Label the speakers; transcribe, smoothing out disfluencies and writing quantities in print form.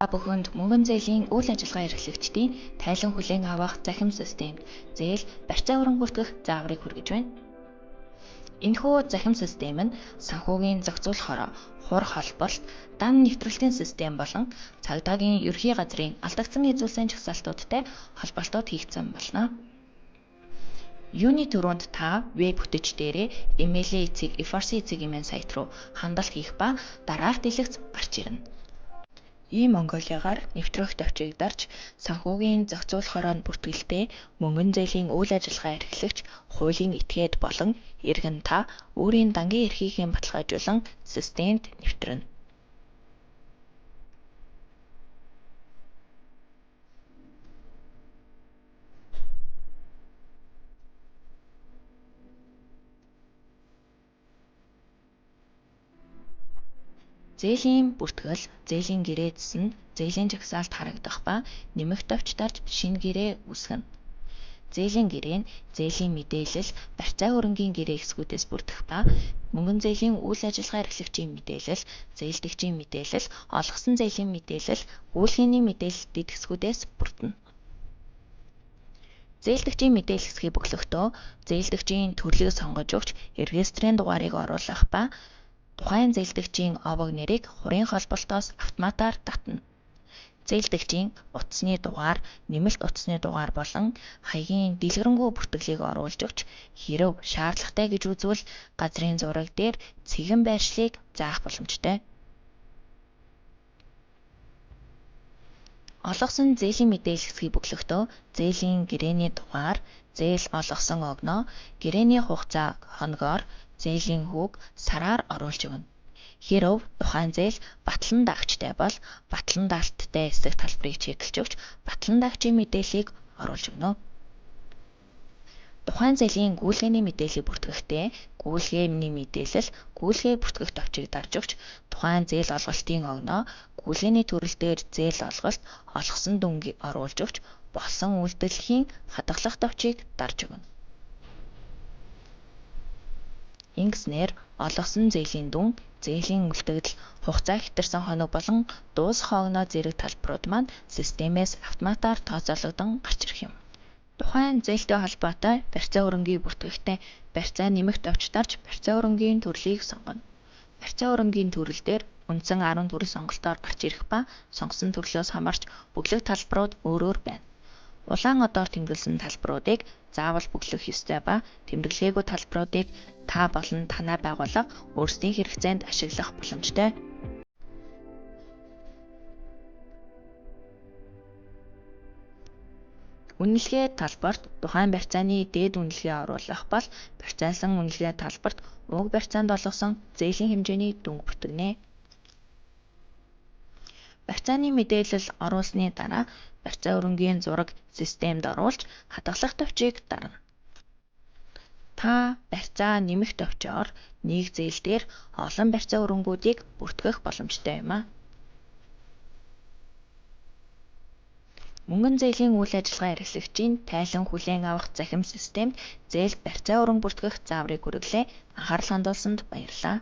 Speaker 1: Та бүхэнд мөнгөн зээлийн үйл ажиллагаа эрхлэгчдийн тайлан хүлээн авах захим системд зээл барьцаа өрөнгө бүртгэх зааврыг хүргэж байна. Энэхүү захим систем нь санхүүгийн зохицуулах хороо, хур холболт, дан нэвтрэлтийн систем болон цагдаагийн ерөнхий газрын алдагдсан эзүүлсэн жагсаалтуудтай холболтууд хийгдсэн болно. Юуны түрүүнд та веб хөтөч дээрээ MLA.FRC.mn сайт руу хандалт хийх ба дараах дэлгэц гарч ирнэ. E-Mongolia-гаар нэвтрэх товчийг дарж санхүүгийн зохицуулах хороонд бүртгэлтэй мөнгөн зээлийн үйл ажиллагаа эрхлэгч хуулийн этгээд болон иргэн та өөрийн дангийн эрхийг баталгаажуулан системд нэвтрэнэ. Зээлийн бүртгэл, зээлийн гэрээ зэсэнд зээлийн жагсаалт харагдах ба нэмэх товч дарж шинэ гэрээ үүсгэнэ. Зээлийн гэрээ нь зээлийн мэдээлэл, барьцаа хөрөнгийн гэрээ хэсгүүдээс бүрдэх ба мөнгөн зээлийн үйл ажиллагаа эрхлэгчийн мэдээлэл, зээлдэгчийн мэдээлэл, олгосон зээлийн мэдээлэл, гүйлгээний мэдээлэл дэд хэсгүүдээс бүрдэнэ. Зээлдэгчийн мэдээлэл хэсгийг бөглөхдөө зээлдэгчийн төрлийг сонгож өгч регистрийн дугаарыг оруулах ба тухайн зээлдэгчийн овог нэрийг хурын холболтоос автоматар татна. Зээлдэгчийн утасны дугаар, нэмэлт утасны дугаар болон хаягийн дэлгэрэнгүй бүртгэлийг оруулж өгч хэрэв шаардлагатай гэж үзвэл газрын зураг дээр цэгэн байршлыг заах боломжтой. Олгосон зээлийн мэдээлэл хэсгийг бөглөхдөө зээлийн гэрээний дугаар, зээл олгосон огноо, гэрээний хугацаа хоногоор, зээлийн хүүг сараар оруулж өгнө. Хэрэв тухайн зээл батлан даагчтай бол батлан даалттай эсэх талбарыг чеклж өгч батлан даагчийн мэдээллийг оруулж өгнө. Тухайн зээлийн гүйлгээний мэдээллийг бүртгэхдээ гүйлгээний мэдээлэл, гүйлгээ бүртгэх товчийг дарж өгч тухайн зээл олголтын огноо, гүйлгээний төрөл дээр зээл олголт, олгосон дүнгийг оруулж өгч болсон үйлдэлхийн хадгалах товчийг дарж өгнө. Ингэснээр олгосон зээлийн дүн, зээлийн үлдэгдэл, хугацаа хэтэрсэн хоног болон дуусах огноо зэрэг талбарууд маань системээс автоматар тооцоологдон гарч ирэх юм. Тухайн зээлтэй холбоотой барьцаа хөрөнгийг бүртгэхдээ барьцаа нэмэх товч дарж барьцаа хөрөнгийн төрлийг сонгоно. Барьцаа хөрөнгийн төрөл дээр үндсэн 10 төрөл сонголтоор гарч ирэх ба сонгосон төрлөөс хамаарч бөглөх талбарууд өөрөөр байна. Улаан одоор тэмдэглэсэн талбаруудыг заавал бөглөх ёстой ба тэмдэглэгээгүй талбаруудыг та болон танай байгууллага өөрсдийн хэрэгцээнд ашиглах боломжтой. Үнэлгээ талбарт тухайн барьцааны дээд үнэлгээ оруулах бол барьцаалсан үнэлгээ талбарт уг барьцаанд олгосон зээлийн хэмжээний дүнг бүртгэнэ. Барьцааны мэдээлэл оруулсны дараа барьцаа хөрөнгийн зураг системд оруулж хадгалах товчийг дарна. Та барьцаа нэмэх товчоор нэг зээл дээр олон барьцаа хөрөнгүүдийг бүртгэх боломжтой юм а. Мөнгөн зээлийн үйл ажиллагаа эрхлэгчийн тайлан хүлээн авах захим системд зээл барьцаа хөрөнгө бүртгэх зааврыг хүргэлээ. Анхаарал хандуулсанд баярлалаа.